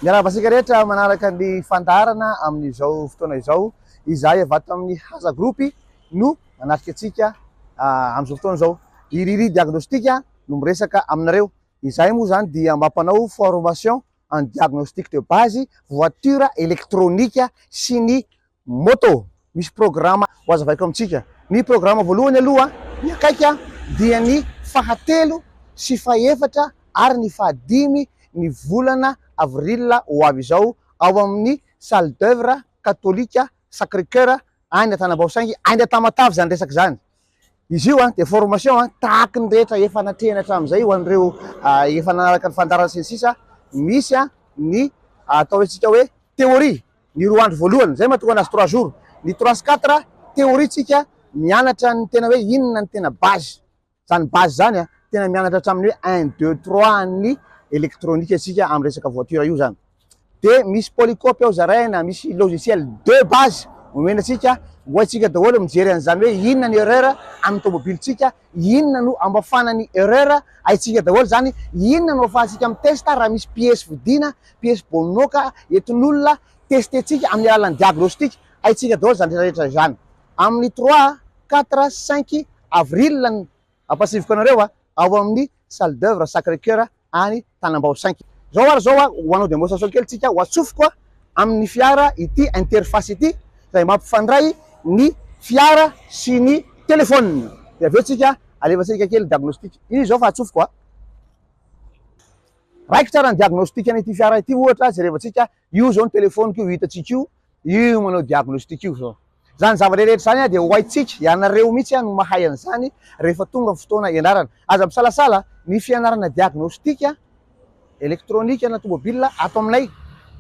Miarahaba antsika rehetra manaraka ny fandaharana amin'izao fotoana izao. Izahay avy ato amin'ny Haza Group no manatrika antsika amin'izao fotoana izao. I Riri Diagnostic no miresaka aminareo. Izahay moa izany dia mampanao formation en diagnostic de base voiture électronique sy ny Moto, misy programa ho azavaiko amintsika. Ny programa voalohany aloha, ny akaiky dia ny fahatelo sy fahefatra ary ny fahadimy ny volana avril ho avy izao ao amin'ny salle d'oeuvre katolika Sacré Coeur any Antanambao saingy any Tamatave izany resaka izany. Izy io dia formation tahaky ny rehetra efa natrehina hatramin'izay ho an'ireo efa nanaraka ny fandaharana sy ny sisa, misy ny atao antsika hoe théorie. Ny roa andro voalohany, zay mahatonga anazy trois jours. Ny trois sy quatre, théorie tsika mianatra ny tena hoe inona ny tena base. Zany base zany a, tena mianatra hatramin'ny hoe un, deux, trois an'ny électronique tsika amin'ny resaka voiture io zany. De misy polycope ao zaraina, misy logiciel de base omena antsika, ho haintsika daholo mijery an'izany hoe inona ny erreur amin'ny tomobilintsika, inona no amafana ny erreur, haintsika daholo zany, inona no afahantsika mi-test raha misy pièce vidiana, pièce bonoka entin'olona tester-tsika amin'ny alalan'ny diagnostic, haintsika daholo izany rehetra rehetra izany. Amin'ny trois, quatre, cinq avril ny ampasiviko anareo a, ao amin'ny salle d'oeuvre Sacré Coeur any Tanambao cinq. Zao ary zao a, ho hanao démonstration kely tsika, ho atsofoko a amin'ny fiara ity interface ity izay mampifandray ny fiara sy ny téléphone. Dia avy eo tsika alefantsika kely diagnostic. Io zao fa atsofoko a. Raikitra raha ny diagnostic an'ity fiara ity ohatra jerevantsika, io zao ny telephone-ko io hitantsika io, io manao diagnostic io zao. Zany zavatra rehetra zany dia ho haintsika, ianareo mihitsy no mahay an'izany rehefa tonga ny fotoana ianarana. Aza misalasala, ny fianarana diagnostic électronique na tomobile ato aminay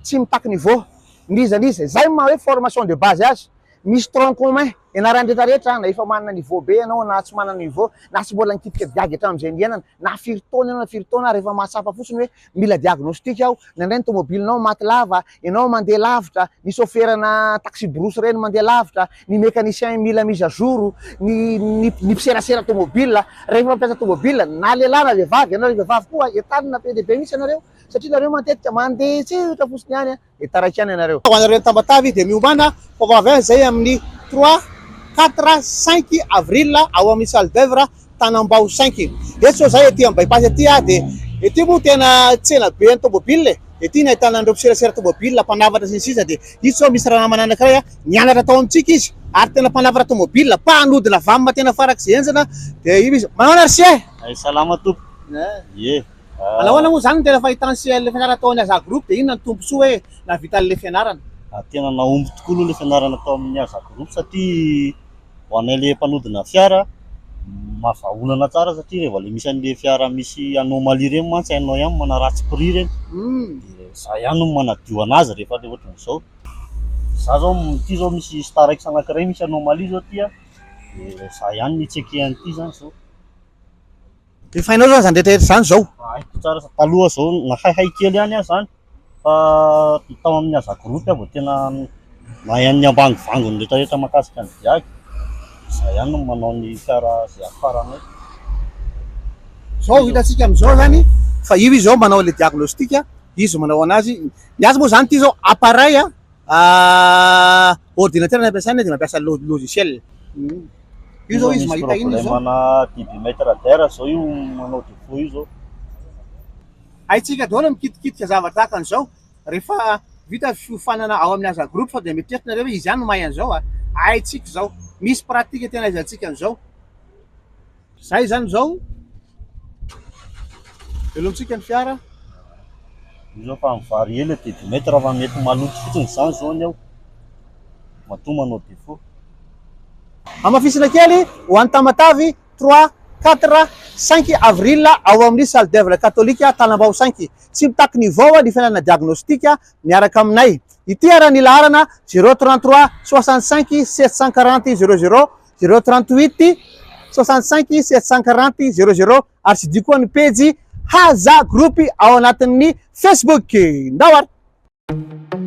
tsy mitaky niveau n'iza n'iza, izay no maha hoe formation de base azy. Misy tronc commun ianaran'ny rehetra rehetra na efa manana niveau be ianao na tsy manana niveau na tsy mbola nikitika diag hatramin'izay niainana na firy taona ianao na firy taona rehefa mahatsapa fotsiny hoe mila diagnostic aho indraindray ny tomobilinao maty lava ianao mandeha lavitra ny chauffeur-na taxi brousse ireny mandeha lavitra ny mécanicien mila mise à jour ny ny ny mpiserasera tomobile rehefa mampiasa tomobile na lehilahy na vehivavy ianareo vehivavy koa entanina be dia be mihitsy ianareo satria nareo matetika mandeha tsotra fotsiny ihany Dia taraiky ihany ianareo. Ho anareo any Tamatave dia miomàna fa ho avy any izay amin'ny trois, quatre, cinq avril ao amin'ny salle d'oeuvre Tanambao cinq. Eto izao izahay aty amin'ny bypass aty dia ety moa tena tsena be an'ny tomobile e. Ety no ahitana an'ireo mpiserasera tomobile, mpanavatra sy ny sisa dia ito izao misy ranamana anankiray nianatra tao amintsika izy ary tena mpanavatra tomobile, mpanodina vam tena farak'izay henjana dia io izy. Manao ahoana ry se? Salama tompoko. Ie. Manao ahoana moa izany no tena fahitan'i CL ilay fianarana tao amin'ny Aza Group dia inona no tombontsoa hoe nahavita an'ilay fianarana? Tena nahomby tokoa aloha ilay fianarana tao amin'ny Aza Group satria ho anay ilay mpanodina fiara mahavaha olana tsara satria rehefa ilay misy an'ilay fiara misy anomalie ireny mantsy hainao ihany manaratsy prix ireny dia za ihany no manadio an'azy rehefa ilay ohatran'izao. Za zao ity zao misy Starex anankiray misy anomalie zao ity an, dia za ihany no hi-checker an'ity zany zao. Efa hainao zany zany rehetra rehetra zany zao? Haiko tsara fa taloha zao nahaihay kely ihany aho zany fa tao amin'ny Aza Group aho vao tena nahay an'ny ambangovangony rehetra rehetra mahakasika ny diag. Za ihany no manao ny fiara izay afaranay. Zao hitantsika amin'izao zany fa io izy zao manao le diagnostic, izy manao anazy, ny azy moa zany ity zao appareil ordinateur no ampiasaina dia mampiasa logiciel. Io zao izy mahita inona izao? Problème-na débitmètre d'air zao io manao défaut io zao. Haintsika daholo ny mikitikitika zavatra tahaka an'izao rehefa vita ny fiofanana ao amin'ny Aza Group fa dia mieritreritra nareo hoe izy ihany no mahay an'izao a! Haintsika izao. Misy pratique tena ahaizantsika an'izao. Zay izany izao. Velomintsika ny fiara. Io zao fa mi-varier le débitmètre fa mety maloto fotsiny izany zao ny ao. Matoa manao défaut. Hamafisina kely ho an'i Tamatave, trois, quatre, cinq avril ao amin'ny salle d'oeuvre katolika Tanambao cinq. Tsy mitaky niveau ny fianarana diagnostic miaraka aminay. Ity ara ny laharana zéro 33 65 740 00, zéro 38 65 740 00 ary tsidiho koa ny pejy Haza Group ao anatin'ny Facebook. Ndao ary!